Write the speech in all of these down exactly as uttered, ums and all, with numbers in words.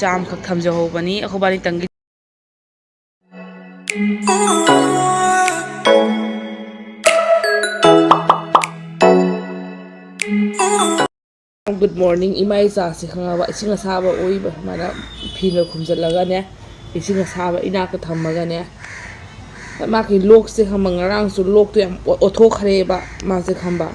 ꯆꯥꯝꯈꯛ ꯊꯝꯖꯍꯧꯕꯅꯤ ꯑꯩꯈꯣꯏꯕꯥꯅꯤꯇꯪꯒꯤ꯫ Good morning, ꯏꯃꯥ ꯏꯆꯥꯁꯦ ꯈꯪꯉꯕ, ꯏꯁꯤꯡ ꯑꯁꯥꯕ ꯑꯣꯏꯕ ꯁꯨꯃꯥꯏꯅ ꯐꯤꯅ ꯈꯨꯝꯖꯤꯜꯂꯒꯅꯦ, ꯏꯁꯤꯡ ꯑꯁꯥꯕ ꯏꯅꯥꯛꯇ ꯊꯝꯃꯒꯅꯦ, ꯃꯥꯒꯤ ꯂꯣꯛꯁꯦ ꯈꯪꯕ, ꯉꯔꯥꯡꯁꯨ ꯂꯣꯛꯇꯣ ꯌꯥꯝ ꯑꯣ-, ꯑꯣꯠꯊꯣꯛꯈ꯭ꯔꯦꯕ ꯃꯥꯁꯦ ꯈꯪꯕ꯫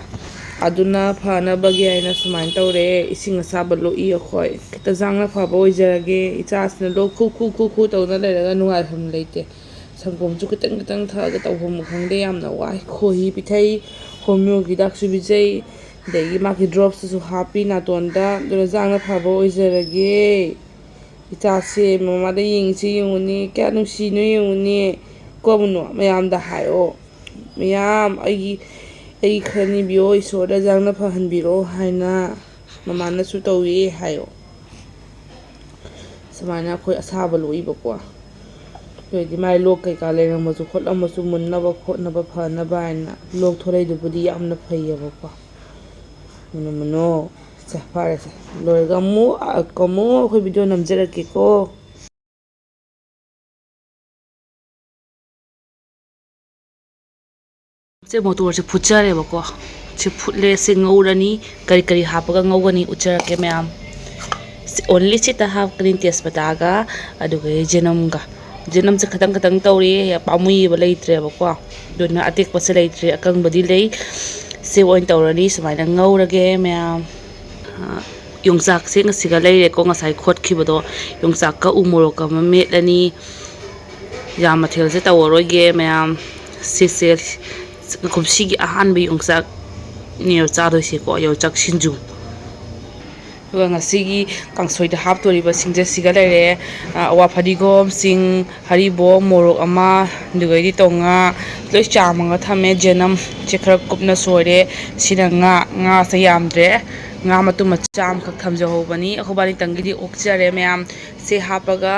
ꯑꯗꯨꯅ ꯐꯅꯕꯒꯤ ꯍꯥꯏꯅ ꯁꯨꯃꯥꯏꯅ ꯇꯧꯔꯦ, ꯏꯁꯤꯡ ꯑꯁꯥꯕ ꯂꯣꯛꯏ ꯑꯩꯈꯣꯏ꯫ ꯈꯤꯇ ꯍꯛꯆꯥꯡꯅ ꯐꯕ ꯑꯣꯏꯖꯔꯒꯦ꯫ ꯏꯆꯥꯁꯤꯅ ꯂꯣꯛ ꯈꯨ ꯈꯨ ꯈꯨ ꯈꯨ ꯇꯧꯅ ꯂꯩꯔꯒ ꯅꯨꯡꯉꯥꯏꯐꯝ ꯂꯩꯇꯦ꯫ ꯁꯪꯒꯣꯝꯁꯨ ꯈꯤꯇꯪ ꯈꯤꯇꯪ ꯊꯛꯑꯒ ꯇꯧꯐꯝ ꯈꯪꯗꯦ, ꯌꯥꯝꯅ ꯋꯥꯏ꯫ ꯈꯣꯍꯤ ꯄꯤꯊꯛꯏ, ꯍꯣꯃꯤꯌꯣꯒꯤ ꯍꯤꯗꯥꯛꯁꯨ ꯄꯤꯖꯩ, ꯑꯗꯒꯤ ꯃꯥꯒꯤ ꯗ꯭ꯔꯣꯞꯁꯇꯨꯁꯨ ꯍꯥꯞꯄꯤ ꯅꯥꯇꯣꯟꯗ꯫ ꯑꯗꯨꯅ ꯍꯛꯆꯥꯡꯅ ꯐꯕ ꯑꯣꯏꯖꯔꯒꯦ꯫ ꯏꯆꯥꯁꯦ ꯃꯃꯥꯗ ꯌꯦꯡꯉꯤꯁꯦ ꯌꯦꯡꯉꯨꯅꯦ, ꯀꯌꯥ ꯅꯨꯡꯁꯤꯅꯣ ꯌꯦꯡꯉꯨꯅꯦ꯫ ꯀꯣꯃꯅꯣ ꯃꯌꯥꯝꯗ ꯍꯥꯏꯌꯣ꯫ ꯃꯌꯥꯝ ꯑꯩꯒꯤ, ꯑꯩ ꯈꯔ ꯅꯤꯕꯤꯌꯣ, ꯏꯁꯣꯔꯗ ꯍꯛꯆꯥꯡꯅ ꯐꯍꯟꯕꯤꯔꯛꯑꯣ ꯍꯥꯏꯅ ꯃꯃꯥꯅꯁꯨ ꯇꯧꯏ ꯍꯥꯏꯌꯣ꯫ ꯁꯨꯃꯥꯏꯅ ꯑꯩꯈꯣꯏ ꯑꯁꯥꯕ ꯂꯣꯛꯏꯕꯀꯣ꯫ ꯑꯗꯨ ꯑꯣꯏꯔꯗꯤ ꯃꯥꯏ ꯂꯣꯛ ꯀꯩꯀꯥ ꯂꯩꯔꯝꯃꯁꯨ ꯈꯣꯠꯂꯝꯃꯁꯨ ꯃꯨꯟꯅꯕ ꯈꯣꯠꯅꯕ ꯐꯅꯕ ꯍꯥꯏꯅ ꯂꯣꯛ ꯊꯣꯔꯛꯏꯗꯨꯕꯨꯗꯤ ꯌꯥꯝꯅ ꯐꯩꯌꯦꯕꯀꯣ꯫ ꯃꯨꯟꯅꯨ ꯃꯨꯟꯅꯨ꯫ ꯁꯦ, ꯐꯔꯦꯁꯦ꯫ ꯂꯣꯏꯔꯒ ꯑꯃꯨꯛ, ꯑ, ꯑꯃꯨꯛ ꯑꯩꯈꯣꯏ ꯚꯤꯗꯤꯑꯣ ꯅꯝꯖꯔꯛꯀꯦꯀꯣ꯫ ꯁꯦ ꯃꯣꯇꯣꯔꯁꯦ ꯐꯨꯠꯆꯔꯦꯕꯀꯣ꯫ ꯁꯤ ꯐꯨꯠꯂꯦ, ꯁꯤ ꯉꯧꯔꯅꯤ꯫ ꯀꯔꯤ ꯀꯔꯤ ꯍꯥꯞꯄꯒ ꯉꯧꯒꯅꯤ ꯎꯠꯆꯔꯛꯀꯦ ꯃꯌꯥꯝ꯫ ꯁꯤ only ꯁꯤꯇ ꯍꯥꯞꯀꯅꯤ, ꯇꯦꯖꯄꯇꯥꯒ ꯑꯗꯨꯒ ꯌꯦꯅꯝꯒ꯫ ꯌꯦꯅꯝꯁꯦ ꯈꯇꯪ ꯈꯇꯪ ꯇꯧꯔꯤ, ꯌꯥꯝ ꯄꯥꯝꯃꯨꯏꯌꯦꯕ, ꯂꯩꯇ꯭ꯔꯦꯕꯀꯣ꯫ ꯑꯗꯨꯅ ꯑꯇꯦꯛꯄꯁꯦ ꯂꯩꯇ꯭ꯔꯦ, ꯑꯀꯪꯕꯗꯤ ꯂꯩ꯫ ꯁꯤ ꯑꯣꯏꯅ ꯇꯧꯔꯅꯤ, ꯁꯨꯃꯥꯏꯅ ꯉꯧꯔꯒꯦ ꯃꯌꯥꯝ꯫ ꯑ, ꯌꯣꯡꯆꯥꯛꯁꯦ ꯉꯁꯤꯒ ꯂꯩꯔꯦꯀꯣ, ꯉꯁꯥꯏ ꯈꯣꯠꯈꯤꯕꯗꯣ꯫ ꯌꯣꯡꯆꯥꯛꯀ ꯎ ꯃꯣꯔꯣꯛꯀ ꯑꯃ ꯃꯦꯠꯂꯅꯤ꯫ ꯌꯥꯝ ꯃꯊꯦꯜꯁꯦ ꯇꯧꯔꯔꯣꯏꯒꯦ ꯃꯌꯥꯝ꯫ ꯁꯤꯁꯦ ꯀꯨꯝꯁꯤꯒꯤ ꯑꯍꯥꯟꯕ ꯌꯣꯡꯆꯥꯛꯅꯦꯕ ꯆꯥꯗꯣꯏꯁꯦꯀꯣ, ꯌꯣꯡꯆꯥꯛ ꯁꯤꯡꯖꯨ꯫ ꯑꯗꯨꯒ ꯉꯁꯤꯒꯤ ꯀꯥꯡꯁꯣꯏꯗ ꯍꯥꯞꯇꯣꯔꯤꯕꯁꯤꯡꯁꯦ ꯁꯤꯒ ꯂꯩꯔꯦ꯫ ꯑ, ꯑꯋꯥ ꯐꯗꯤꯒꯣꯝ, ꯁꯤꯡ, ꯍꯔꯤꯕꯣꯞ, ꯃꯣꯔꯣꯛ ꯑꯃ, ꯑꯗꯨꯒꯩꯗꯤ ꯇꯧꯉꯥ ꯂꯣꯏ ꯆꯥꯝꯃꯒ ꯊꯝꯃꯦ꯫ ꯌꯦꯅꯝꯁꯦ ꯈꯔ ꯀꯨꯞꯅ ꯁꯣꯏꯔꯦ꯫ ꯁꯤꯅ ꯉꯥ, ꯉꯥꯁꯦ ꯌꯥꯝꯗ꯭ꯔꯦ꯫ ꯉꯥ ꯃꯇꯨꯝ ꯃꯆꯥ ꯑꯃꯈꯛ ꯊꯝꯖꯍꯧꯕꯅꯤ꯫ ꯑꯩꯈꯣꯏꯕꯥꯅꯤꯇꯪꯒꯤꯗꯤ ꯑꯣꯛꯆꯔꯦ ꯃꯌꯥꯝ꯫ ꯁꯤ ꯍꯥꯞꯄꯒ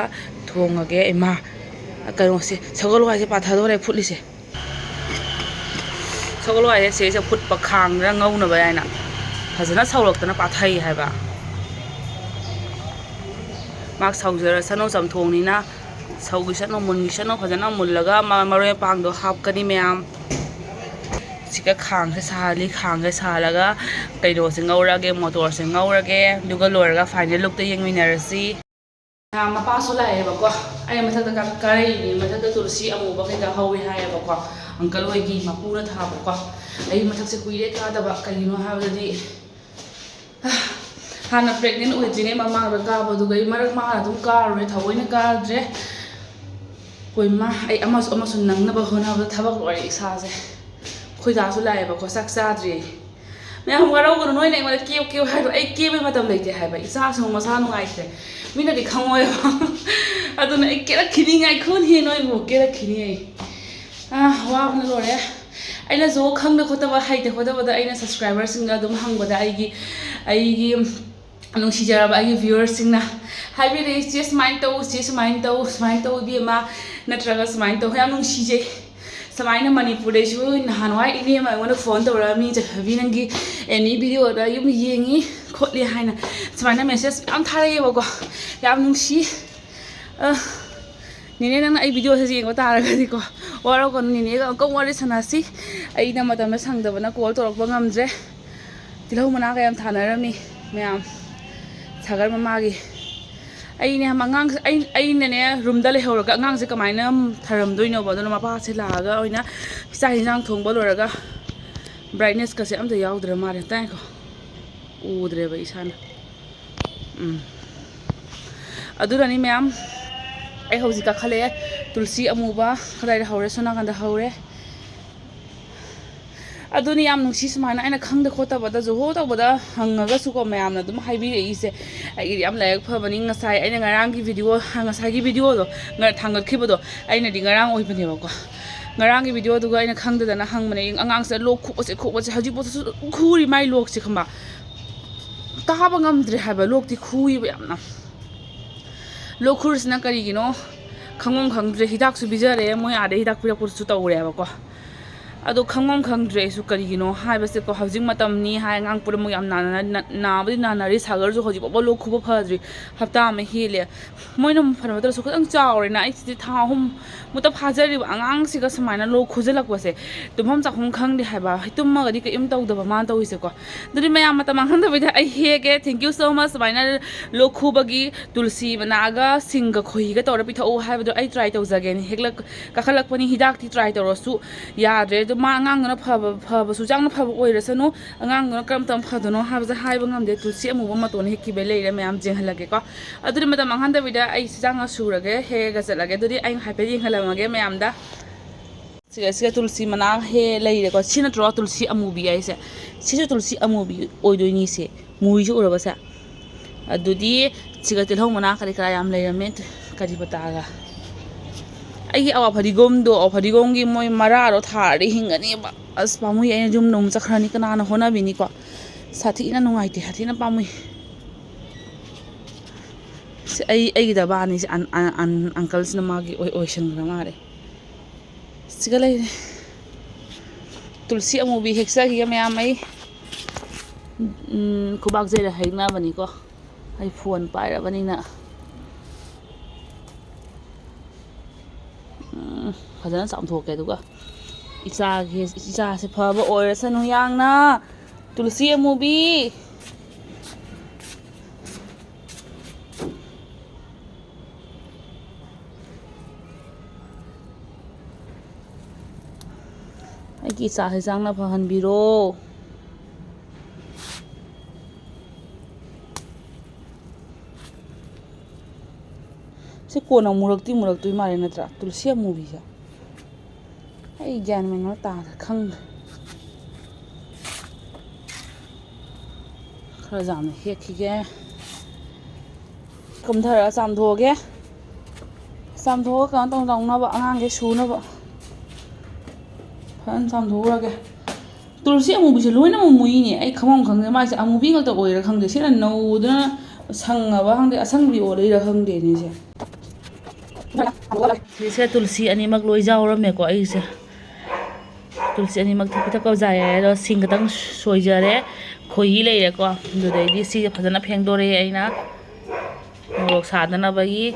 ꯊꯣꯡꯉꯒꯦ꯫ ꯏꯃꯥ, ꯀꯩꯅꯣꯁꯦ, ꯁꯒꯣꯜ ꯍꯋꯥꯏꯁꯦ ꯄꯥꯊꯗꯣꯔꯦ ꯐꯨꯠꯂꯤꯁꯦ꯫ ꯁꯒꯣꯜ ꯍꯋꯥꯏꯁꯦ ꯁꯤꯁꯦ ꯐꯨꯠꯄ ꯈꯥꯡꯗ ꯉꯧꯅꯕ ꯍꯥꯏꯅ ꯐꯖꯅ ꯁꯧꯔꯛꯇꯅ ꯄꯥꯊꯩ ꯍꯥꯏꯕ꯫ ꯉꯥꯏꯍꯥꯛ ꯁꯧꯖꯔꯁꯅꯨ, ꯆꯝꯊꯣꯡꯅꯤꯅ꯫ ꯁꯧꯈꯤꯁꯅꯨ, ꯃꯨꯟꯈꯤꯁꯅꯨ, ꯐꯖꯅ ꯃꯨꯜꯂꯒ ꯃꯔꯣꯏ ꯃꯄꯥꯡꯗꯣ ꯍꯥꯞꯀꯅꯤ ꯃꯌꯥꯝ꯫ ꯁꯤꯒ ꯈꯥꯡꯁꯦ ꯁꯥꯍꯜꯂꯤ꯫ ꯈꯥꯡꯁꯦ ꯁꯥꯍꯜꯂꯒ ꯀꯩꯅꯣꯁꯦ ꯉꯧꯔꯒꯦ, ꯃꯣꯇꯣꯔꯁꯦ ꯉꯧꯔꯒꯦ, ꯑꯗꯨꯒ ꯂꯣꯏꯔꯒ ꯐꯥꯏꯅꯦꯜ ꯂꯨꯛꯇ ꯌꯦꯡꯃꯤꯟꯅꯔꯁꯤ꯫ ꯃꯄꯥꯁꯨ ꯂꯥꯛꯑꯦꯕꯀꯣ꯫ ꯑꯩ ꯃꯊꯛꯇ ꯀꯥꯔꯛꯏꯅꯦ꯫ ꯃꯊꯛꯇ ꯇꯨꯜꯁꯤ ꯑꯃꯨꯕ ꯀꯩꯀꯥ ꯍꯧꯋꯦ ꯍꯥꯏꯌꯦꯕꯀꯣ, ꯑꯪꯀꯜ ꯍꯣꯏꯒꯤ ꯃꯄꯨꯅ ꯊꯥꯕꯀꯣ꯫ ꯑꯩ ꯃꯊꯛꯁꯦ ꯀꯨꯏꯔꯦ ꯀꯥꯗꯕ꯫ ꯀꯩꯒꯤꯅꯣ ꯍꯥꯏꯕꯗꯗꯤ, ꯍꯥꯟꯅ ꯄ꯭ꯔꯦꯒꯅꯦꯟ ꯑꯣꯏꯗ꯭ꯔꯤꯉꯩ ꯃꯃꯥꯡꯗ ꯀꯥꯕꯗꯨꯒ ꯑꯩ ꯃꯔꯛ ꯃꯥ ꯑꯗꯨꯝ ꯀꯥꯔꯨꯔꯦ, ꯊꯑꯣꯏꯅ ꯀꯥꯗ꯭ꯔꯦ꯫ ꯍꯣꯏ ꯃꯥ, ꯑꯩ ꯑꯃꯁꯨ ꯑꯃꯁꯨ ꯅꯪꯅꯕ ꯍꯣꯠꯅꯕꯗ ꯊꯕꯛ ꯂꯣꯏꯔꯦ ꯏꯁꯥꯁꯦ꯫ ꯑꯩꯈꯣꯏ ꯗꯥꯁꯨ ꯂꯥꯛꯑꯦꯕꯀꯣ, ꯆꯥꯛ ꯆꯥꯗ꯭ꯔꯤ꯫ ꯃꯌꯥꯝ ꯋꯥꯔꯧꯒꯅꯨ, ꯅꯣꯏꯅ ꯑꯩꯉꯣꯟꯗ ꯀꯦꯌꯨ ꯀꯦꯌꯨ ꯍꯥꯏꯗꯣ꯫ ꯑꯩ ꯀꯦꯕꯩ ꯃꯇꯝ ꯂꯩꯇꯦ ꯍꯥꯏꯕ, ꯏꯆꯥꯁꯨ ꯃꯁꯥ ꯅꯨꯡꯉꯥꯏꯇ꯭ꯔꯦ꯫ ꯃꯤꯅꯗꯤ ꯈꯪꯉꯣꯏꯕ꯫ ꯑꯗꯨꯅ ꯑꯩ ꯀꯦꯔꯛꯈꯤꯅꯤ, ꯉꯥꯏꯈꯣꯅꯦ, ꯅꯣꯏꯕꯨ ꯀꯦꯔꯛꯈꯤꯅꯤ ꯑꯩ꯫ ꯑꯥ, ꯋꯥꯕꯅ ꯂꯣꯏꯔꯦ꯫ ꯑꯩꯅꯁꯨ ꯈꯪꯗ ꯈꯣꯠꯇꯕ, ꯍꯩꯇ ꯈꯣꯠꯇꯕꯗ ꯑꯩꯅ ꯁꯕꯁꯀ꯭ꯔꯥꯏꯕꯔꯁꯤꯡꯗ ꯑꯗꯨꯝ ꯍꯪꯕꯗ ꯑꯩꯒꯤ, ꯑꯩꯒꯤ ꯅꯨꯡꯁꯤꯖꯔꯕ ꯑꯩꯒꯤ ꯚ꯭ꯌꯨꯋꯔꯁꯤꯡꯅ ꯍꯥꯏꯕꯤꯔꯛꯏ, "ꯆꯦ ꯁꯨꯃꯥꯏꯅ ꯇꯧ, ꯆꯦ ꯁꯨꯃꯥꯏꯅ ꯇꯧ, ꯁꯨꯃꯥꯏꯅ ꯇꯧ ꯏꯕꯦꯝꯃ", ꯅꯠꯇ꯭ꯔꯒ ꯁꯨꯃꯥꯏꯅ ꯇꯧ꯫ ꯌꯥꯝ ꯅꯨꯡꯁꯤꯖꯩ꯫ ꯁꯨꯃꯥꯏꯅ ꯃꯅꯤꯄꯨꯔꯗꯩꯁꯨ ꯅꯍꯥꯟꯋꯥꯏ ꯏꯅꯦ ꯑꯃ ꯑꯩꯉꯣꯟꯗ ꯐꯣꯟ ꯇꯧꯔꯛꯑꯝꯃꯤ, "ꯆꯠꯊꯕꯤ, ꯅꯪꯒꯤ ꯑꯦꯅꯤ ꯚꯤꯗꯤꯑꯣꯗ ꯌꯨꯝ ꯌꯦꯡꯉꯤ ꯈꯣꯠꯂꯤ" ꯍꯥꯏꯅ ꯁꯨꯃꯥꯏꯅ ꯃꯦꯁꯦꯖ ꯃꯌꯥꯝ ꯊꯥꯔꯛꯑꯦꯕꯀꯣ꯫ ꯌꯥꯝ ꯅꯨꯡꯁꯤ꯫ ꯑ, ꯅꯦꯅꯦ, ꯅꯪꯅ ꯑꯩ ꯚꯤꯗꯤꯑꯣꯁꯦ ꯌꯦꯡꯕ ꯇꯥꯔꯒꯗꯤꯀꯣ, ꯋꯥꯔꯧꯒꯅꯨ, ꯅꯦꯅꯦꯒ ꯑꯃꯨꯛꯀ ꯋꯥꯔꯤ ꯁꯥꯟꯅꯁꯤ꯫ ꯑꯩꯅ ꯃꯇꯝꯗ ꯁꯪꯗꯕꯅ ꯀꯣꯜ ꯇꯧꯔꯛꯄ ꯉꯝꯗ꯭ꯔꯦ꯫ ꯇꯤꯜꯍꯧ ꯃꯅꯥꯒ ꯌꯥꯝ ꯊꯥꯅꯔꯝꯃꯤ ꯃꯌꯥꯝ, ꯁꯥꯒꯔ ꯃꯃꯥꯒꯤ꯫ ꯑꯩꯅꯦ ꯑꯉꯥꯡ, ꯑꯩ, ꯑꯩꯅꯅꯦ ꯔꯨꯝꯗ ꯂꯩꯍꯧꯔꯒ ꯑꯉꯥꯡꯁꯦ ꯀꯃꯥꯏꯅ ꯊꯔꯝꯗꯣꯏꯅꯣꯕ? ꯑꯗꯨꯅ ꯃꯄꯥꯁꯦ ꯂꯥꯛꯑꯒ ꯑꯣꯏꯅ ꯆꯥꯛ ꯌꯦꯟꯁꯥꯡ ꯊꯣꯡꯕ ꯂꯣꯏꯔꯒ, ꯕ꯭ꯔꯥꯏꯠꯅꯦꯁꯀꯁꯦ ꯑꯝꯇ ꯌꯥꯎꯗ꯭ꯔ ꯃꯥꯜꯂꯦ꯫ ꯇꯥꯏꯀꯣ, ꯎꯗ꯭ꯔꯦꯕ ꯏꯁꯥꯅ꯫ ꯎꯝ꯫ ꯑꯗꯨꯅꯅꯤ ꯃꯌꯥꯝ, ꯑꯩ ꯍꯧꯖꯤꯛ ꯀꯥꯈꯠꯂꯛꯑꯦ꯫ ꯇꯨꯜꯁꯤ ꯑꯃꯨꯕ ꯀꯗꯥꯏꯗ ꯍꯧꯔꯦ? ꯁꯣꯝ ꯅꯥꯀꯟꯗ ꯍꯧꯔꯦ꯫ ꯑꯗꯨꯅꯤ ꯌꯥꯝ ꯅꯨꯡꯁꯤ, ꯁꯨꯃꯥꯏꯅ ꯑꯩꯅ ꯈꯪꯗ ꯈꯣꯠꯇꯕꯗ ꯖꯣꯍꯣ ꯇꯧꯕꯗ ꯍꯪꯉꯒꯁꯨꯀꯣ, ꯃꯌꯥꯝꯅ ꯑꯗꯨꯝ ꯍꯥꯏꯕꯤꯔꯛꯏꯁꯦ꯫ ꯑꯩꯒꯤꯗꯤ ꯌꯥꯝ ꯂꯥꯏꯕꯛ ꯐꯕꯅꯤ꯫ ꯉꯁꯥꯏ ꯑꯩꯅ ꯉꯔꯥꯡꯒꯤ ꯚꯤꯗꯤꯑꯣ, ꯉꯁꯥꯏꯒꯤ ꯚꯤꯗꯤꯑꯣꯗꯣ ꯉ-, ꯊꯥꯡꯒꯠꯈꯤꯕꯗꯣ, ꯑꯩꯅꯗꯤ ꯉꯔꯥꯡ ꯑꯣꯏꯕꯅꯦꯕꯀꯣ꯫ ꯉꯔꯥꯡꯒꯤ ꯚꯤꯗꯤꯑꯣꯗꯨꯒ ꯑꯩꯅ ꯈꯪꯗꯗꯅ ꯍꯪꯕꯅꯦ꯫ ꯑꯉꯥꯡꯁꯦ ꯂꯣꯛ ꯈꯨꯕꯁꯦ, ꯈꯨꯕꯁꯦ ꯍꯧꯖꯤꯛꯐꯥꯎꯗꯁꯨ ꯑꯗꯨꯝ ꯈꯨꯔꯤ ꯃꯥꯏ ꯂꯣꯛꯁꯦ, ꯈꯪꯕ? ꯇꯥꯕ ꯉꯝꯗ꯭ꯔꯦ ꯍꯥꯏꯕ, ꯂꯣꯛꯇꯤ ꯈꯨꯏꯕ ꯌꯥꯝꯅ꯫ ꯂꯣꯛ ꯈꯨꯔꯤꯁꯤꯅ ꯀꯔꯤꯒꯤꯅꯣ ꯈꯪꯐꯝ ꯈꯪꯗ꯭ꯔꯦ꯫ ꯍꯤꯗꯥꯛꯁꯨ ꯄꯤꯖꯔꯦ, ꯃꯣꯏ ꯑꯥꯗꯩ ꯍꯤꯗꯥꯛ ꯄꯤꯔꯛꯄꯗꯨꯁꯨ ꯇꯧꯔꯦꯕꯀꯣ꯫ ꯑꯗꯣ ꯈꯪꯐꯝ ꯈꯪꯗ꯭ꯔꯦ ꯑꯩꯁꯨ, ꯀꯔꯤꯒꯤꯅꯣ ꯍꯥꯏꯕꯁꯦꯀꯣ꯫ ꯍꯧꯖꯤꯛ ꯃꯇꯝꯅꯤ ꯍꯥꯏ, ꯑꯉꯥꯡ ꯄꯨꯝꯅꯃꯛ ꯌꯥꯝ ꯅꯥꯅ-, ꯅꯥ-, ꯅꯥꯕꯨꯗꯤ ꯅꯥꯅꯔꯤ꯫ ꯁꯥꯒꯔꯁꯨ ꯍꯧꯖꯤꯛ ꯐꯥꯎꯕ ꯂꯣꯛ ꯈꯨꯕ ꯐꯗ꯭ꯔꯤ, ꯍꯞꯇꯥ ꯑꯃ ꯍꯦꯜꯂꯦ꯫ ꯃꯣꯏꯅ ꯐꯅꯕꯗꯁꯨ ꯈꯤꯇꯪ ꯆꯥꯎꯔꯦꯅ, ꯑꯩꯁꯤꯗꯤ ꯊꯥ ꯑꯍꯨꯝ ꯃꯨꯛꯇ ꯐꯥꯖꯔꯤꯕ ꯑꯉꯥꯡꯁꯤꯒ ꯁꯨꯃꯥꯏꯅ ꯂꯣꯛ ꯈꯨꯖꯜꯂꯛꯄꯁꯦ꯫ ꯇꯨꯝꯐꯝ ꯆꯥꯐꯝ ꯈꯪꯗꯦ ꯍꯥꯏꯕ, ꯇꯨꯝꯃꯒꯗꯤ ꯀꯔꯤꯝ ꯇꯧꯗꯕ ꯃꯥꯅ ꯇꯧꯔꯤꯁꯦꯀꯣ꯫ ꯑꯗꯨꯗꯤ ꯃꯌꯥꯝ ꯃꯇꯝ ꯃꯥꯡꯍꯟꯗꯕꯤꯗ ꯑꯩ ꯍꯦꯛꯒꯦ꯫ Thank you so much꯫ ꯁꯨꯃꯥꯏꯅ ꯂꯣꯛ ꯈꯨꯕꯒꯤ ꯇꯨꯜꯁꯤ ꯃꯅꯥꯒ ꯁꯤꯡꯒ ꯈꯣꯏꯍꯤꯒ ꯇꯧꯔ ꯄꯤꯊꯛꯎ ꯍꯥꯏꯕꯗꯣ ꯑꯩ try ꯇꯧꯖꯒꯦꯅꯦ꯫ ꯍꯦꯛꯂꯛ-, ꯀꯥꯈꯠꯂꯛꯄꯅꯤ꯫ ꯍꯤꯗꯥꯛꯇꯤ try ꯇꯧꯔꯁꯨ ꯌꯥꯗ꯭ꯔꯦ꯫ ꯑꯗꯣ ꯃꯥ ꯑꯉꯥꯡꯗꯨꯅ ꯐꯕ, ꯐꯕꯁꯨ ꯌꯥꯝꯅ ꯐꯕ ꯑꯣꯏꯔꯁꯅꯨ, ꯑꯉꯥꯡꯗꯨꯅ ꯀꯔꯝ ꯇꯧꯅ ꯐꯗꯣꯏꯅꯣ ꯍꯥꯏꯕꯁꯦ ꯍꯥꯏꯕ ꯉꯝꯗꯦ꯫ ꯇꯨꯜꯁꯤ ꯑꯃꯨꯕ ꯃꯇꯣꯟ ꯍꯦꯛꯈꯤꯕꯩ ꯂꯩꯔꯦ ꯃꯌꯥꯝ, ꯌꯦꯡꯍꯜꯂꯒꯦꯀꯣ꯫ ꯑꯗꯨꯗꯤ ꯃꯇꯝ ꯃꯥꯡꯍꯟꯗꯕꯤꯗ ꯑꯩ ꯆꯤꯟꯖꯥꯛꯅ ꯁꯨꯔꯒꯦ, ꯍꯦꯛꯑꯒ ꯆꯠꯂꯒꯦ꯫ ꯑꯗꯨꯗꯤ ꯑꯩ ꯍꯥꯏꯐꯦꯠ ꯌꯦꯡꯍꯜꯂꯝꯃꯒꯦ ꯃꯌꯥꯝꯗ꯫ ꯁꯤꯒ, ꯁꯤꯒ ꯇꯨꯜꯁꯤ ꯃꯅꯥ ꯍꯦ ꯂꯩꯔꯦꯀꯣ꯫ ꯁꯤ ꯅꯠꯇ꯭ꯔꯣ ꯇꯨꯜꯁꯤ ꯑꯃꯨꯕꯤ ꯍꯥꯏꯁꯦ? ꯁꯤꯁꯨ ꯇꯨꯜꯁꯤ ꯑꯃꯨꯕꯤ ꯑꯣꯏꯗꯣꯏꯅꯤꯁꯦ꯫ ꯃꯨꯔꯤꯁꯦ ꯎꯔꯕꯁꯦ? ꯑꯗꯨꯗꯤ ꯁꯤꯒ ꯇꯤꯜꯍꯧ ꯃꯅꯥ ꯀꯔꯤ ꯀꯔꯥ ꯌꯥꯝ ꯂꯩꯔꯝꯃꯦ꯫ ꯀꯔꯤ ꯄꯇꯥꯒ꯫ ꯑꯩꯒꯤ ꯑꯋꯥ ꯐꯗꯤꯒꯣꯝꯗꯣ, ꯑꯋꯥ ꯐꯗꯤꯒꯣꯝꯒꯤ ꯃꯣꯏ ꯃꯔꯥꯗꯣ ꯊꯥꯔꯗꯤ ꯍꯤꯡꯒꯅꯦꯕ꯫ ꯑꯁ, ꯄꯥꯝꯃꯨꯏ꯫ ꯑꯩꯅ ꯌꯨꯝꯗ ꯑꯃꯨꯛ ꯆꯠꯈ꯭ꯔꯅꯤ꯫ ꯀꯅꯥꯅ ꯍꯣꯠꯅꯕꯤꯅꯤꯀꯣ? ꯁꯥꯊꯤꯅ ꯅꯨꯡꯉꯥꯏꯇꯦ, ꯁꯥꯊꯤꯅ ꯄꯥꯝꯃꯨꯏ꯫ ꯁꯤ ꯑꯩ, ꯑꯩꯒꯤ ꯗꯕꯥꯅꯤ ꯁꯤ ꯑꯟ-, ꯑꯟ-, ꯑꯟ-, ꯑꯪꯀꯜꯁꯤꯅ ꯃꯥꯒꯤ ꯑꯣꯏ-, ꯑꯣꯏꯁꯟꯈ꯭ꯔ ꯃꯥꯜꯂꯦ꯫ ꯁꯤꯒ ꯂꯩꯔꯦ꯫ ꯇꯨꯜꯁꯤ ꯑꯃꯨꯕꯤ ꯍꯦꯛꯆꯈꯤꯒꯦ ꯃꯌꯥꯝ꯫ ꯑꯩ, ꯎꯝ, ꯈꯨꯕꯥꯛ ꯆꯩꯔ ꯍꯦꯛꯅꯕꯅꯤꯀꯣ꯫ ꯑꯩ ꯐꯣꯟ ꯄꯥꯏꯔꯕꯅꯤꯅ꯫ ꯎꯝ, ꯐꯖꯅ ꯆꯥꯝꯊꯣꯛꯀꯦ꯫ ꯑꯗꯨꯒ ꯏꯆꯥꯒꯤ, ꯏꯆꯥꯁꯦ ꯐꯕ ꯑꯣꯏꯔꯁꯅꯨ ꯌꯥꯡꯅ꯫ ꯇꯨꯜꯁꯤ ꯑꯃꯨꯕꯤ꯫ ꯑꯩꯒꯤ ꯏꯆꯥꯁꯦ ꯆꯥꯡꯅ ꯐꯍꯟꯕꯤꯔꯣ꯫ ꯁꯤ ꯀꯣꯟꯅ ꯃꯨꯔꯛꯇꯤ ꯃꯨꯔꯛꯇꯣꯏ ꯃꯥꯜꯂꯦ ꯅꯠꯇ꯭ꯔꯥ? ꯇꯨꯜꯁꯤ ꯑꯃꯨꯕꯤꯁꯦ꯫ ꯑꯩ ꯒ꯭ꯌꯥꯟ ꯃꯦꯟ ꯑꯃ ꯇꯥꯗ꯭ꯔꯦ, ꯈꯪꯗ꯭ꯔꯦ꯫ ꯈꯔ ꯌꯥꯝꯅ ꯍꯦꯛꯈꯤꯒꯦ꯫ ꯀꯨꯝꯊꯔꯒ ꯆꯥꯝꯊꯣꯛꯑꯒꯦ꯫ ꯆꯥꯝꯊꯣꯛꯑꯒ ꯀꯩꯅꯣ ꯇꯧ-, ꯇꯧꯅꯕ, ꯑꯉꯥꯡꯈꯩ ꯁꯨꯅꯕ ꯐꯖꯅ ꯆꯥꯝꯊꯣꯛꯎꯔꯒꯦ꯫ ꯇꯨꯜꯁꯤ ꯑꯃꯨꯕꯤꯁꯦ ꯂꯣꯏꯅꯃꯛ ꯃꯨꯏꯅꯦ꯫ ꯑꯩ ꯈꯪꯐꯝ ꯈꯪꯗꯦ꯫ ꯃꯥꯏꯁꯦ ꯑꯃꯨꯕꯤ ꯉꯥꯛꯇ ꯑꯣꯏꯔ ꯈꯪꯗꯦ꯫ ꯁꯤꯅ ꯅꯧꯗꯅ ꯁꯪꯉꯕ ꯈꯪꯗꯦ, ꯑꯁꯪꯕꯤ ꯑꯣꯜꯂꯤꯔ ꯈꯪꯗꯦꯅꯦ ꯁꯦ꯫ ꯁꯤꯁꯦ ꯇꯨꯜꯁꯤ ꯑꯅꯤꯃꯛ ꯂꯣꯏ ꯌꯥꯎꯔꯝꯃꯦꯀꯣ ꯑꯩꯁꯦ꯫ ꯇꯨꯜꯁꯤ ꯑꯅꯤꯃꯛ ꯊꯛꯄꯤ ꯊꯛꯄ ꯌꯥꯔꯦ꯫ ꯑꯗꯣ ꯁꯤꯡ ꯈꯛꯇꯪ ꯁꯣꯏꯖꯔꯦ꯫ ꯈꯣꯏꯍꯤ ꯂꯩꯔꯦꯀꯣ꯫ ꯑꯗꯨꯗꯩꯗꯤ ꯁꯤꯁꯦ ꯐꯖꯅ ꯐꯦꯡꯗꯣꯔꯛꯑꯦ ꯑꯩꯅ, ꯃꯣꯔꯣꯛ ꯁꯥꯗꯅꯕꯒꯤ꯫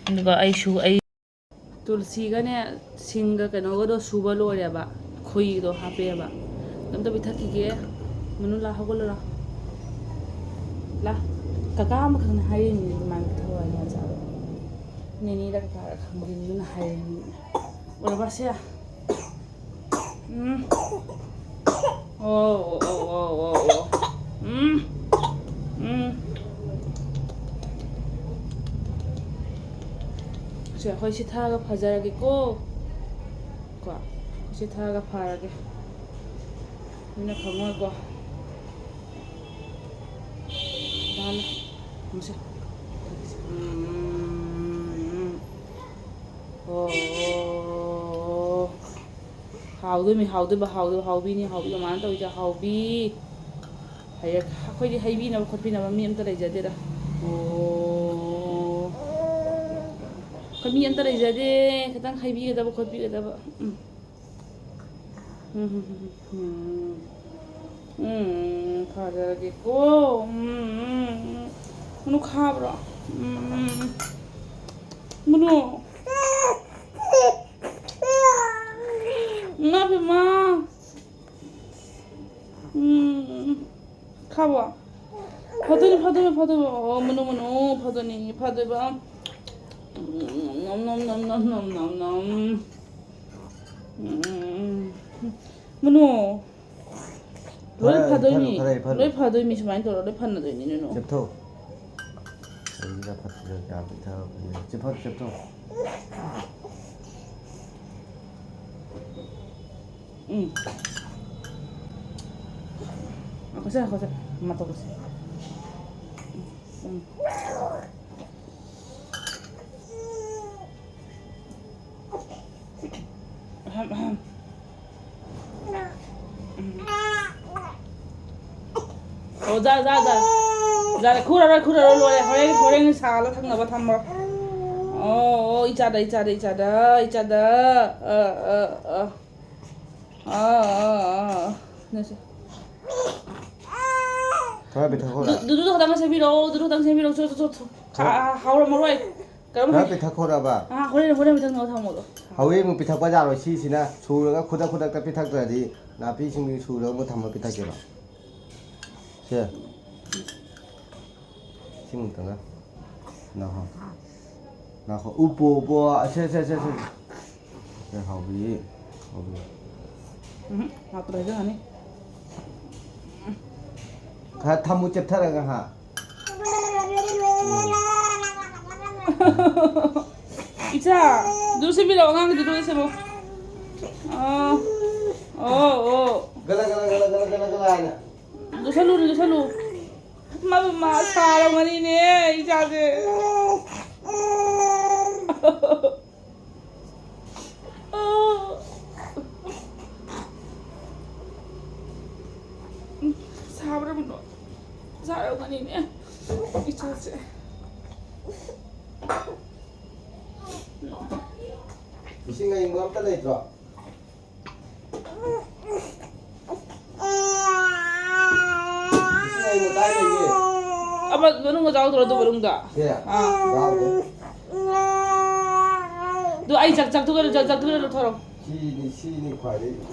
ꯑꯗꯨꯒ ꯑꯩꯁꯨ ꯑꯩ ꯇꯨꯜꯁꯤꯒꯅꯦ, ꯁꯤꯡꯒ ꯀꯩꯅꯣꯒꯗꯣ ꯁꯨꯕ ꯂꯣꯏꯔꯦꯕ, ꯈꯣꯏꯍꯤꯗꯣ ꯍꯥꯞꯄꯦꯕ꯫ ꯑꯝꯇ ꯄꯤꯊꯛꯈꯤꯒꯦ꯫ ꯃꯅꯨ ꯂꯥ, ꯍꯧꯒꯠꯂꯨ ꯂꯥ꯫ ꯂꯥ꯫ ꯀꯀꯥ ꯑꯃꯈꯛꯅ ꯍꯥꯏꯔꯤꯅꯤ ꯑꯗꯨꯃꯥꯏꯅ ꯄꯤꯊꯛꯑꯣ ꯍꯥꯏꯅ ꯑꯆꯥꯔꯗꯣ꯫ ꯅꯦꯅꯦꯗ ꯀꯀꯥꯗ ꯈꯪꯗꯦ ꯑꯗꯨꯅ ꯍꯥꯏꯔꯤꯅꯤ꯫ ꯎꯔꯕ ꯁꯦ? ꯎꯝ꯫ ꯑꯣ, ꯑꯣ, ꯑꯣ, ꯑꯣ, ꯑꯣ, ꯑꯣ꯫ ꯎꯝ꯫ ꯎꯝ꯫ ꯁꯦ, ꯑꯩꯈꯣꯏ ꯁꯤ ꯊꯛꯑꯒ ꯐꯖꯔꯒꯦꯀꯣ꯫ ꯀꯣ, ꯁꯤ ꯊꯛꯑꯒ ꯐꯔꯒꯦ꯫ ꯃꯤꯅ ꯈꯪꯉꯣꯏꯀꯣ꯫ ꯂꯥꯜꯂꯦ꯫ ꯃꯁꯦ꯫ ꯎꯝ꯫ ꯑꯣ꯫ ꯍꯥꯎꯗꯣꯏꯅꯤ, ꯍꯥꯎꯗꯣꯏꯕ, ꯍꯥꯎꯗꯣꯏꯕ, ꯍꯥꯎꯕꯤꯅꯤ, ꯍꯥꯎꯕꯤ, ꯃꯃꯥꯅ ꯇꯧꯔꯤꯁꯦ ꯍꯥꯎꯕꯤ꯫ ꯍꯌꯦꯡ ꯑꯩꯈꯣꯏꯗꯤ ꯍꯩꯕꯤꯅꯕ ꯈꯣꯠꯄꯤꯅꯕ ꯃꯤ ꯑꯝꯇ ꯂꯩꯖꯗꯦꯗ꯫ ꯑꯣ꯫ ꯑꯩꯈꯣꯏ ꯃꯤ ꯑꯝꯇ ꯂꯩꯖꯗꯦ꯫ ꯈꯤꯇꯪ ꯍꯩꯕꯤꯒꯗꯕ ꯈꯣꯠꯄꯤꯒꯗꯕ꯫ ꯎꯝ꯫ ꯎꯝ, ꯎꯝ, ꯎꯝ, ꯎꯝ꯫ ꯎꯝ, ꯐꯖꯔꯒꯦꯀꯣ꯫ ꯎꯝ, ꯎꯝ, ꯎꯝ꯫ ꯃꯅꯨ ꯈꯥꯕ꯭ꯔꯣ? ꯎꯝ, ꯎꯝ, ꯎꯝ꯫ ꯃꯅꯨ꯫ ꯏꯃꯥ ꯕꯦꯝꯃ꯫ ꯎꯝ꯫ ꯈꯥꯕ꯭ꯔꯣ? ꯐꯗꯣꯏꯅꯤ, ꯐꯗꯣꯏꯅꯤ, ꯐꯗꯣꯏꯅꯤ꯫ ꯑꯣ, ꯃꯅꯨ, ꯃꯅꯨ, ꯐꯗꯣꯏꯅꯤ, ꯐꯗꯣꯏꯕ꯫ ꯎꯝ, ꯅꯝ, ꯅꯝ, ꯅꯝ꯫ ꯎꯝ꯫ ꯃꯅꯨ꯫ ꯂꯣꯏ ꯐꯔꯦ, ꯐꯗꯣꯏꯅꯤ꯫ ꯐꯔꯦ, ꯐꯔꯦ, ꯐꯔꯦ꯫ ꯂꯣꯏ ꯐꯗꯣꯏꯅꯤ, ꯁꯨꯃꯥꯏꯅ ꯇꯧꯔ ꯂꯣꯏ ꯐꯅꯗꯣꯏꯅꯤ, ꯅꯨꯅꯨ꯫ ꯆꯦꯞꯊꯣꯛ꯫ ꯑꯩꯅ ꯐꯠꯇ꯭ꯔ ꯀꯌꯥ ꯄꯤꯊꯕꯅꯦ꯫ ꯆꯦꯞꯊꯣꯛ, ꯆꯦꯞꯊꯣꯛ꯫ ꯎꯝ꯫ ꯉꯥꯏꯈꯣꯁꯦ, ꯉꯥꯏꯈꯣꯁꯦ꯫ ꯃꯇꯧꯁꯦ꯫ ꯎꯝ꯫ ꯑꯣ, ꯖꯥ, ꯖꯥ, ꯖꯥ꯫ ꯖꯥ, ꯈꯨꯔꯔꯣꯏ, ꯈꯨꯔꯔꯣꯏ, ꯂꯣꯏꯔꯦ꯫ ꯍꯣꯔꯦꯟ, ꯍꯣꯔꯦꯟ ꯁꯥꯍꯜꯂ ꯊꯛꯅꯕ ꯊꯝꯃꯣ꯫ ꯑꯣ, ꯑꯣ, ꯏꯆꯥꯗ, ꯏꯆꯥꯗ, ꯏꯆꯥꯗ, ꯏꯆꯥꯗ꯫ ꯑ, ꯑ, ꯑ꯫ ꯑꯥ, ꯑꯥ, ꯑꯥ꯫ ꯅꯁꯦ꯫ ꯈꯔ ꯄꯤꯊꯛꯈꯣꯔꯥ? ꯗꯨ-, ꯗꯨꯗꯨꯗꯣ ꯈꯇꯪ ꯁꯦꯝꯕꯤꯔꯛꯑꯣ, ꯗꯨꯗꯨ ꯈꯇꯪ ꯁꯦꯝꯕꯤꯔꯛꯑꯣ, ꯆꯣ, ꯆꯣ, ꯆꯣ, ꯆꯣ꯫ ꯈꯥ-, ꯍꯥꯎꯔꯝꯃꯔꯣꯏ꯫ ꯀꯔꯝ ꯈꯔ ꯍꯥꯏ-, ꯄꯤꯊꯛꯈꯣꯔꯕ? ꯑꯥ, ꯍꯣꯔꯦꯟ, ꯍꯣꯔꯦꯟ ꯄꯤꯊꯛꯅꯕ ꯊꯝꯃꯣꯗꯣ꯫ ꯍꯧꯖꯤꯛ ꯑꯃꯨꯛ ꯄꯤꯊꯛꯄ ꯌꯥꯔꯣꯏ, ꯁꯤꯁꯤꯅ ꯁꯨꯔꯒ ꯈꯨꯗꯛ ꯈꯨꯗꯛꯇ ꯄꯤꯊꯛꯇ꯭ꯔꯗꯤ ꯅꯥꯄꯤ ꯁꯤꯡꯕꯤ ꯁꯨꯔꯒ ꯑꯃꯨꯛ ꯊꯝꯃ ꯄꯤꯊꯛꯀꯦꯕ꯫ ꯁꯦ꯫ ꯁꯤꯃꯨꯛꯇꯪꯒ꯫ ꯅꯥꯍꯣ꯫ ꯅꯥꯍꯣ꯫ ꯎꯞꯄꯣ, ꯎꯞꯄꯣ꯫ ꯑꯁꯦ, ꯑꯁꯦ, ꯑꯁꯦ, ꯑꯁꯦ꯫ ꯁꯦ, ꯍꯥꯎꯕꯤ꯫ ꯍꯥꯎꯕꯤ꯫ ꯎꯝ, ꯍꯥꯞꯇ꯭ꯔꯁꯨ ꯌꯥꯅꯤ꯫ ꯈꯔ ꯊꯝꯃꯨ ꯆꯦꯞꯊꯔꯒ ꯍꯥ꯫ ꯏꯆꯥ, ꯑꯗꯨ ꯁꯦꯝꯕꯤꯔꯛꯑꯣ, ꯑꯉꯥꯡꯒꯤꯗꯨ ꯂꯣꯏ ꯁꯦꯝꯃꯣ꯫ ꯑꯣ, ꯑꯣ, ꯑꯣ꯫ ꯒꯂ, ꯒꯂ, ꯒꯂ, ꯒꯂ, ꯒꯂ, ꯒꯂ ꯍꯥꯏꯅ꯫ ꯂꯨꯁꯜꯂꯨ, ꯂꯨꯁꯜꯂꯨ꯫ ꯃꯥ, ꯃꯥ ꯁꯥꯔꯝꯒꯅꯤꯅꯦ, ꯏꯆꯥꯁꯦ꯫ ꯁꯥꯕ꯭ꯔꯥ ꯃꯨꯟꯅꯣ? ꯁꯥꯔꯝꯒꯅꯤꯅꯦ, ꯏꯆꯥꯁꯦ꯫ ꯏꯁꯤꯡ ꯑꯏꯪꯕ ꯑꯝꯇ ꯂꯩꯇ꯭ꯔꯣ? ꯏꯁꯤꯡ ꯑꯏꯪꯕ ꯀꯥꯏ ꯂꯩꯒꯦ? ꯑꯃ ꯃꯅꯨꯡꯗ ꯌꯥꯎꯗ꯭ꯔꯣ, ꯑꯗꯨ ꯃꯅꯨꯡꯗ? ꯁꯦ? ꯑꯥ꯫ ꯌꯥꯎꯗꯦ꯫ ꯑꯗꯨ ꯑꯩ ꯆꯥꯛ, ꯆꯥꯛ ꯊꯣꯡꯒꯠꯂꯨ, ꯆꯥꯛ, ꯆꯥꯛ ꯊꯣꯡꯒꯠꯂꯨ ꯊꯣꯔꯛꯑꯣ꯫ ꯁꯤꯅꯤ, ꯁꯤꯅꯤ ꯈ꯭ꯋꯥꯏꯗꯒꯤ,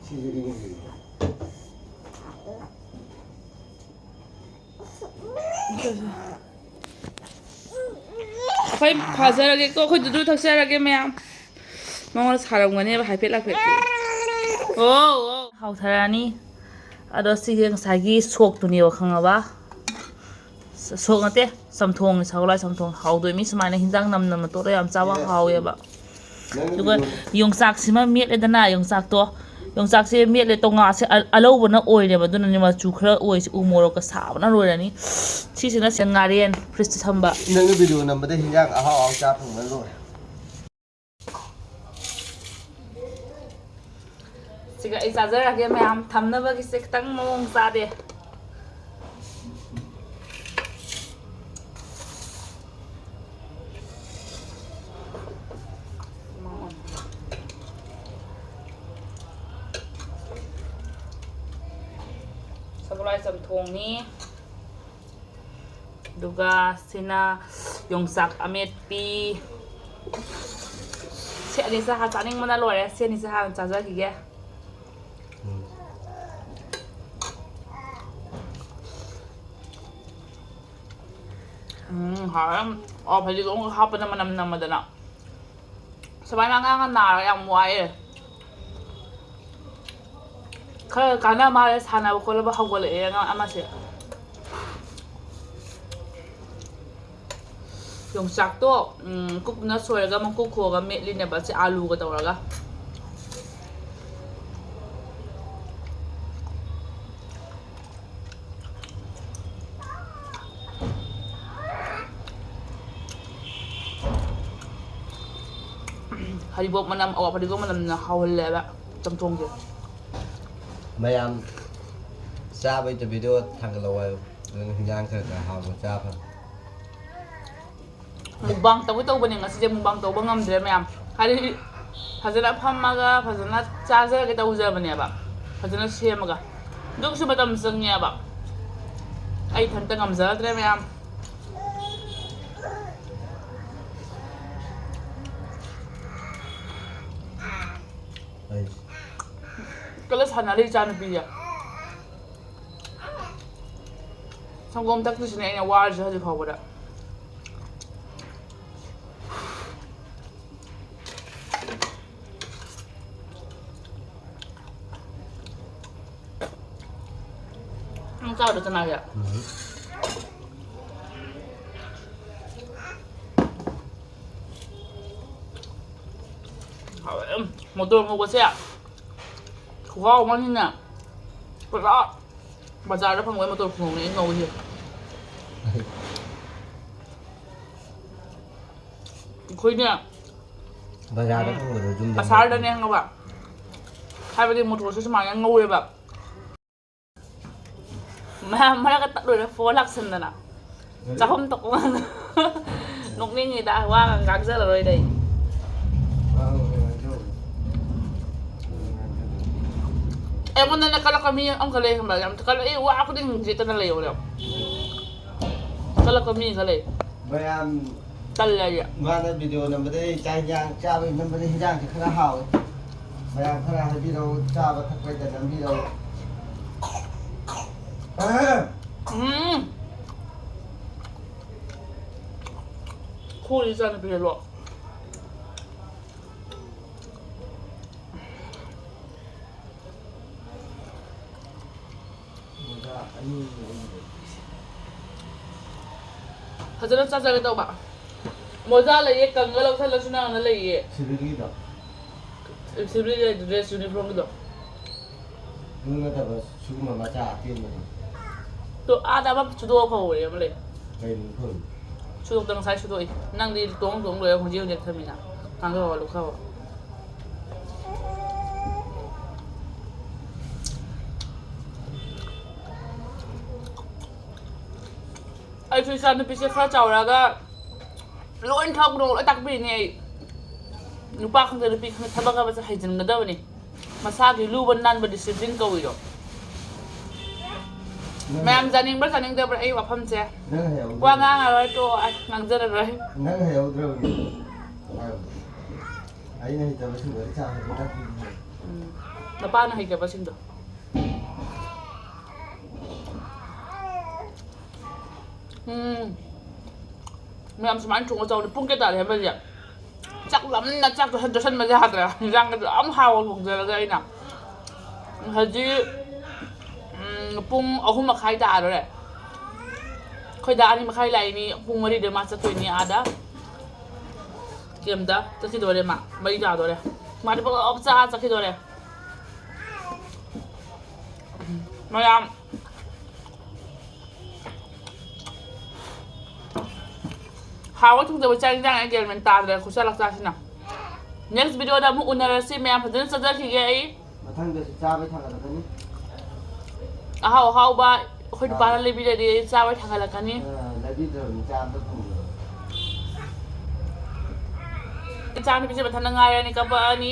ꯁꯤꯁꯨ ꯏꯪꯗ꯭ꯔꯤ꯫ ꯑꯩꯈꯣꯏ ꯐꯥꯖꯔꯒꯦꯀꯣ, ꯑꯩꯈꯣꯏ ꯗꯨꯗꯨ ꯊꯛꯆꯔꯒꯦ ꯃꯌꯥꯝ꯫ ꯃꯉꯣꯟꯗ ꯁꯥꯔꯝꯒꯅꯦꯕ ꯍꯥꯏꯐꯦꯠ ꯍꯥꯏꯐꯦꯠ꯫ ꯑꯣ, ꯑꯣ꯫ ꯍꯥꯎꯊꯔꯛꯑꯅꯤ꯫ ꯑꯗꯣ ꯁꯤꯁꯦ ꯉꯁꯥꯏꯒꯤ ꯁꯣꯛꯇꯨꯅꯦꯕ, ꯈꯪꯉꯕ? ꯁ-, ꯁꯣꯛ ꯅꯠꯇꯦ, ꯆꯝꯊꯣꯡꯅꯦ, ꯁꯒꯣꯜ ꯍꯋꯥꯏ ꯆꯝꯊꯣꯡ꯫ ꯍꯥꯎꯗꯣꯏ, ꯃꯤ ꯁꯨꯃꯥꯏꯅ ꯍꯤꯟꯖꯥꯡ ꯅꯝ ꯅꯝꯅ ꯇꯣꯠꯂꯒ ꯌꯥꯝ ꯆꯥꯕ ꯍꯥꯎꯋꯦꯕ꯫ ꯑꯗꯨꯒ ꯌꯣꯡꯆꯥꯛꯁꯤꯃ ꯃꯦꯠꯂꯦꯗꯅ, ꯌꯣꯡꯆꯥꯛꯇꯣ꯫ ꯌꯣꯡꯆꯥꯛꯁꯦ ꯃꯦꯠꯂꯦ, ꯇꯣꯉꯥꯁꯦ ꯑ-, ꯑꯂꯧꯕꯅ ꯑꯣꯏꯔꯦꯕ, ꯑꯗꯨꯅꯅꯦ ꯃꯆꯨ ꯈꯔ ꯑꯣꯏꯁꯦ, ꯎ ꯃꯣꯔꯣꯛꯀ ꯁꯥꯕꯅ ꯂꯣꯏꯔꯅꯤ꯫ ꯁꯤꯁꯤꯅ ꯁꯦ ꯉꯥꯔꯦꯟ ꯐ꯭ꯔꯤꯖꯇ ꯊꯝꯕ꯫ ꯅꯪꯅ ꯚꯤꯗꯤꯑꯣ ꯅꯝꯕꯗ ꯍꯤꯟꯖꯥꯡ ꯑꯍꯥꯎ ꯑꯍꯥꯎ ꯆꯥ ꯐꯪꯕꯅ ꯂꯣꯏꯔꯦ꯫ ꯁꯤꯒ ꯑꯩ ꯆꯥꯖꯔꯒꯦ ꯃꯌꯥꯝ, ꯊꯝꯅꯕꯒꯤꯁꯦ ꯈꯤꯇꯪ ꯃꯑꯣꯡ ꯆꯥꯗꯦ꯫ ꯆꯝꯊꯣꯡꯅꯤ꯫ ꯑꯗꯨꯒ ꯁꯤꯅ ꯌꯣꯡꯆꯥꯛ ꯑꯃꯦꯠꯄꯤ꯫ ꯁꯤ ꯑꯅꯤꯁꯦ ꯍꯥ ꯆꯥꯅꯤꯡꯕꯅ ꯂꯣꯏꯔꯦ꯫ ꯁꯤ ꯑꯅꯤꯁꯦ ꯍꯥꯟꯅ ꯆꯥꯖꯈꯤꯒꯦ꯫ ꯎꯝ꯫ ꯎꯝ, ꯍꯥꯎꯔꯦ꯫ ꯑꯣ, ꯐꯗꯤꯒꯣꯝꯒ ꯍꯥꯞꯄꯅ ꯃꯅꯝ ꯅꯝꯃꯗꯅ꯫ ꯁꯨꯃꯥꯏꯅ ꯑꯉꯥꯡꯅ ꯅꯥꯔꯒ ꯌꯥꯝ ꯋꯥꯏꯑꯦ꯫ ꯈꯔ ꯀꯥꯟꯅ ꯃꯥꯜꯂꯦ, ꯁꯥꯟꯅꯕ ꯈꯣꯠꯂꯕ ꯍꯧꯒꯠꯂꯛꯑꯦ ꯑꯉꯥꯡ ꯑꯃꯁꯦ꯫ ꯌꯣꯡꯆꯥꯛꯇꯣ, ꯎꯝ, ꯀꯨꯞꯅ ꯁꯣꯏꯔꯒ ꯃꯀꯨ ꯈꯣꯛꯑꯒ ꯃꯦꯠꯂꯤꯅꯦꯕ ꯁꯤ ꯑꯥꯂꯨꯒ ꯇꯧꯔꯒ꯫ ꯐꯗꯤꯒꯣꯝ ꯃꯅꯝ, ꯑꯋꯥ ꯐꯗꯤꯒꯣꯝ ꯃꯅꯝꯅ ꯍꯥꯎꯍꯜꯂꯦꯕ ꯆꯝꯊꯣꯡꯁꯦ꯫ ꯃꯌꯥꯝ ꯆꯥꯕꯩꯗ video ꯊꯥꯡꯒꯠꯂꯛꯑꯣ ꯍꯥꯏꯌꯨ꯫ ꯑꯗꯨꯅ ꯍꯤꯟꯖꯥꯡ ꯈꯔ ꯈꯔ ꯍꯥꯎꯅ ꯆꯥ ꯐꯪꯉꯦ꯫ Mukbang ꯇꯧꯒꯦ ꯇꯧꯕꯅꯦ, ꯉꯁꯤꯁꯦ mukbang ꯇꯧꯕ ꯉꯝꯗ꯭ꯔꯦ ꯃꯌꯥꯝ꯫ ꯍꯥꯏꯗꯤ ꯐꯖꯅ ꯐꯝꯃꯒ ꯐꯖꯅ ꯆꯥꯖꯔꯒꯦ ꯇꯧꯖꯕꯅꯦꯕ, ꯐꯖꯅ ꯁꯦꯝꯃꯒ꯫ ꯑꯗꯨꯒꯤꯁꯨ ꯃꯇꯝ ꯆꯪꯉꯦꯕ꯫ ꯑꯩ ꯏꯊꯟꯇ ꯉꯝꯖꯗ꯭ꯔꯦ ꯃꯌꯥꯝ꯫ ꯑꯩ ꯀꯜꯂ ꯁꯥꯟꯅꯔꯤ ꯏꯆꯥꯅꯨꯄꯤꯁꯦ꯫ ꯁꯪꯒꯣꯝ ꯊꯛꯇ꯭ꯔꯤꯁꯤꯅꯦ ꯑꯩꯅ ꯋꯥꯔꯤꯁꯦ ꯍꯧꯖꯤꯛ ꯐꯥꯎꯕꯗ꯫ ꯅꯪ ꯆꯥꯕꯗ ꯆꯅꯥꯁꯦ꯫ ꯎꯝ꯫ ꯍꯥꯎꯋꯦ꯫ ꯃꯣꯇꯣꯔ ꯉꯧꯕꯁꯦ ꯈꯨꯍꯥꯎ ꯑꯃꯅꯤꯅꯦ꯫ ꯄꯨꯔꯥ ꯕꯖꯥꯔꯗ ꯐꯪꯕ ꯃꯣꯇꯣꯔ ꯈꯨꯉꯧꯅꯦ ꯑꯩꯅ ꯉꯧꯔꯤꯁꯦ꯫ ꯑꯩꯈꯣꯏꯅꯦ, ꯕꯖꯥꯔꯗ ꯎꯝ, ꯐꯪꯕꯗꯣ ꯌꯨꯝꯗ ꯑꯁꯥꯔꯗꯅꯦ ꯉꯧꯕ꯫ ꯍꯥꯏꯕꯗꯤ ꯃꯣꯇꯣꯔꯁꯦ ꯁꯨꯃꯥꯏꯅ ꯉꯧꯋꯦꯕ꯫ ꯃꯌꯥꯝ ꯃꯔꯛꯇ ꯇꯠꯂꯨꯔꯦ phone ꯂꯥꯛꯁꯟꯗꯅ꯫ ꯆꯥꯐꯝ ꯊꯣꯛꯄ ꯅꯣꯛꯅꯤꯡꯉꯤꯗ, ꯋꯥꯒ ꯉꯥꯡꯖꯔꯔꯣꯏꯗ ꯑꯩ꯫ ꯑꯩꯉꯣꯟꯗꯅ ꯀꯜꯂꯛꯄ ꯃꯤ ꯑꯃꯈꯛ ꯂꯩ ꯈꯪꯕ꯭ꯔꯥ? ꯌꯥꯝ ꯀꯜꯂꯛꯏ, ꯋꯥ ꯈꯨꯗꯤꯡ ꯌꯦꯠꯇꯅ ꯂꯩꯌꯣ ꯌꯥꯝ꯫ ꯀꯜꯂꯛꯄ ꯃꯤ ꯈꯔ ꯂꯩ꯫ ꯃꯌꯥꯝ ꯇꯜꯂꯦ ꯑꯩꯗꯤ꯫ ꯃꯥꯅ ꯚꯤꯗꯤꯑꯣ ꯅꯝꯕꯗꯩ ꯆꯥꯛ ꯍꯤꯟꯖꯥꯡ ꯆꯥꯕꯩ ꯅꯝꯕꯗꯩ ꯍꯤꯟꯖꯥꯡꯁꯦ ꯈꯔ ꯍꯥꯎꯋꯦ꯫ ꯃꯌꯥꯝ ꯈꯔ ꯍꯥꯏꯕꯤꯔꯛꯎ, ꯆꯥꯕ ꯊꯛꯄꯩꯗ ꯅꯝꯕꯤꯔꯛꯎ꯫ ꯎꯝ꯫ ꯈꯨꯔꯤ ꯏꯆꯥꯅꯨꯄꯤꯗ ꯂꯣ꯫ ꯃꯣꯖꯥ ꯑꯅꯤ ꯑꯩꯒꯤ ꯂꯩ꯫ ꯐꯖꯅ ꯆꯥꯖꯒꯦ ꯇꯧꯕ꯫ ꯃꯣꯖꯥ ꯂꯩꯌꯦ, ꯀꯪꯉ ꯂꯧꯁꯜꯂꯁꯨ ꯅꯪꯅ ꯂꯩꯌꯦ꯫ ꯁꯤꯚꯤꯜꯒꯤꯗꯣ? ꯁꯤꯚꯤꯜꯒꯤ ꯗ꯭ꯔꯦꯁ ꯌꯨꯅꯤꯐꯣꯔꯝꯒꯤꯗꯣ꯫ ꯑꯗꯨ ꯅꯠꯇꯕ ꯁꯤꯒꯨꯝꯕ ꯃꯆꯥ ꯑꯇꯦꯟꯕꯗꯣ꯫ ꯇꯣ, ꯑꯥꯗ ꯑꯃ ꯁꯨꯗꯣꯛꯑ ꯐꯧꯔꯦ ꯑꯃ ꯂꯩ꯫ ꯀꯩꯅꯣ ꯐꯧꯔꯤ? ꯁꯨꯗꯣꯛꯇ ꯉꯁꯥꯏ ꯁꯨꯗꯣꯛꯏ꯫ ꯅꯪꯗꯤ ꯇꯣꯡ ꯇꯣꯡ ꯂꯣꯏꯔ ꯍꯧꯖꯤꯛ ꯍꯧꯖꯤꯛ ꯊꯝꯃꯤꯅ꯫ ꯉꯥꯡꯊꯣꯛꯑꯣ, ꯂꯨꯞꯈꯥꯎꯑꯣ꯫ ꯑꯩꯁꯨ ꯏꯆꯥ ꯅꯨꯄꯤꯁꯦ ꯈꯔ ꯆꯥꯎꯔꯛꯑꯒ ꯂꯣꯏ ꯊꯕꯛ ꯂꯣꯏ ꯇꯥꯛꯄꯤꯅꯤ ꯑꯩ꯫ ꯅꯨꯄꯥ ꯈꯪꯗꯦ ꯅꯨꯄꯤ ꯈꯪꯗꯦ ꯊꯕꯛ ꯍꯥꯏꯕꯁꯦ ꯍꯩꯖꯤꯟꯒꯗꯕꯅꯤ꯫ ꯃꯁꯥꯒꯤ ꯂꯨꯕ ꯅꯥꯟꯕ ꯗꯤꯁꯤꯄ꯭ꯂꯤꯟ ꯀꯧꯏꯗꯣ꯫ ꯅꯪ ꯃꯌꯥꯝ ꯆꯥꯅꯤꯡꯕ꯭ꯔꯥ ꯆꯥꯅꯤꯡꯗꯕ꯭ꯔꯥ ꯑꯩ ꯋꯥꯐꯝꯁꯦ꯫ ꯅꯪ ꯍꯩꯍꯧꯗ꯭ꯔꯕꯅꯤ꯫ ꯋꯥ ꯉꯥꯡꯉꯔꯣꯏ, ꯇꯣꯛꯑꯣ, ꯑꯩ ꯉꯥꯡꯖꯔꯔꯣꯏ꯫ ꯅꯪ ꯍꯩꯍꯧꯗ꯭ꯔꯕꯅꯤ꯫ ꯑꯩꯅ ꯍꯩꯇꯕꯁꯤꯡꯗꯣ ꯑꯩ ꯆꯥ ꯍꯩꯕ ꯇꯥꯛꯄꯤꯅꯤ꯫ ꯎꯝ꯫ ꯅꯄꯥꯅ ꯍꯩꯇꯕꯁꯤꯡꯗꯣ꯫ ꯎꯝ꯫ ꯃꯌꯥꯝ ꯁꯨꯃꯥꯏꯅ ꯊꯣꯡꯉ ꯆꯥꯎꯅꯤ꯫ ꯄꯨꯡ ꯀꯌꯥ ꯇꯥꯔꯦ ꯍꯥꯏꯕꯁꯦ? ꯆꯥꯛ ꯂꯥꯝꯅ ꯆꯥꯛꯇꯣ ꯆꯥꯁꯟꯕ ꯌꯥꯗ꯭ꯔꯦ꯫ ꯍꯤꯟꯖꯥꯡꯒꯗꯣ ꯌꯥꯝ ꯍꯥꯎꯅ ꯊꯣꯡꯖꯔꯒ ꯑꯩꯅ꯫ ꯍꯧꯖꯤꯛ, ꯎꯝ, ꯄꯨꯡ ꯑꯍꯨꯝ ꯃꯈꯥꯏ ꯇꯥꯗꯣꯔꯦ꯫ ꯑꯩꯈꯣꯏ ꯗꯥ ꯑꯅꯤ ꯃꯈꯥꯏ ꯂꯥꯛꯏꯅꯤ꯫ ꯄꯨꯡ ꯃꯔꯤꯗ ꯃꯥ ꯆꯠꯇꯣꯏꯅꯤ ꯑꯥꯗ꯫ ꯀꯦꯝꯗ ꯆꯠꯈꯤꯗꯣꯔꯦ ꯃꯥ꯫ ꯃꯔꯤ ꯇꯥꯗꯣꯔꯦ꯫ ꯃꯥꯗꯤ ꯄꯨꯂꯞ ꯆꯥ ꯆꯠꯈꯤꯗꯣꯔꯦ꯫ ꯃꯌꯥꯝ꯫ ꯍꯥꯎꯕ ꯊꯣꯡꯖꯕ ꯆꯥꯛ ꯏꯟꯖꯥꯡ ꯑꯩ ꯒ꯭ꯌꯥꯟ ꯃꯦꯟ ꯇꯥꯗ꯭ꯔꯦ ꯈꯨꯠꯁꯥ ꯂꯛꯁꯥꯁꯤꯅ꯫ Next video ꯗ ꯑꯃꯨꯛ ꯎꯅꯔꯁꯤ ꯃꯌꯥꯝ, ꯐꯖꯅ ꯆꯠꯆꯈꯤꯒꯦ ꯑꯩ꯫ ꯃꯊꯪꯗꯁꯨ ꯆꯥꯕꯩ ꯊꯥꯡꯒꯠꯂꯛꯀꯅꯤ꯫ ꯑꯍꯥꯎ ꯑꯍꯥꯎꯕ ꯑꯩꯈꯣꯏ ꯅꯨꯄꯥꯅ ꯑꯥ꯫ ꯂꯩꯕꯤꯔꯗꯤ ꯑꯩ ꯆꯥꯕꯩ ꯊꯥꯡꯒꯠꯂꯛꯀꯅꯤ꯫ ꯑꯥ, ꯂꯩꯕꯤꯗ꯭ꯔꯕꯅꯤ, ꯆꯥ ꯑꯝꯇ ꯐꯪꯗ꯭ꯔꯕ꯫ ꯏꯆꯥ ꯅꯨꯄꯤꯁꯦ ꯃꯊꯟꯇ ꯉꯥꯏꯔꯅꯤ, ꯀꯞꯄꯛꯑꯅꯤ꯫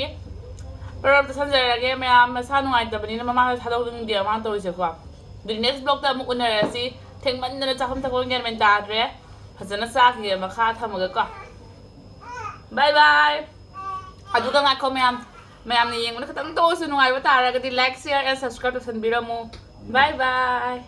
ꯄꯔꯞ ꯇꯩꯁꯟꯖꯔꯒꯦ ꯃꯌꯥꯝ꯫ ꯃꯁꯥ ꯅꯨꯡꯉꯥꯏꯇꯕꯅꯤꯅ ꯃꯃꯥꯡꯗ ꯊꯥꯗꯣꯛꯅꯤꯡꯗꯦ ꯃꯥꯅ ꯇꯧꯔꯤꯁꯦꯀꯣ꯫ ꯑꯗꯨꯗꯤ next vlogꯇ ꯑꯃꯨꯛ ꯎꯅꯔꯁꯤ꯫ ꯊꯦꯡꯃꯟꯗꯅ ꯆꯥꯐꯝ ꯊꯛꯐꯝ ꯒ꯭ꯌꯥꯟ ꯃꯦꯟ ꯇꯥꯗ꯭ꯔꯦ꯫ ꯐꯖꯅ ꯆꯥꯈꯤꯒꯦ ꯃꯈꯥ ꯊꯝꯃꯒꯀꯣ꯫ Bye bye꯫ ꯑꯗꯨꯒ ꯉꯥꯏꯈꯣ ꯃꯌꯥꯝ, ꯃꯌꯥꯝꯅ ꯌꯦꯡꯕꯗ ꯈꯤꯇꯪꯇ ꯑꯣꯏꯔꯁꯨ ꯅꯨꯡꯉꯥꯏꯕ ꯇꯥꯔꯒꯗꯤ like, share and subscribe ꯇꯧꯁꯟꯕꯤꯔꯝꯃꯨ꯫ Bye bye꯫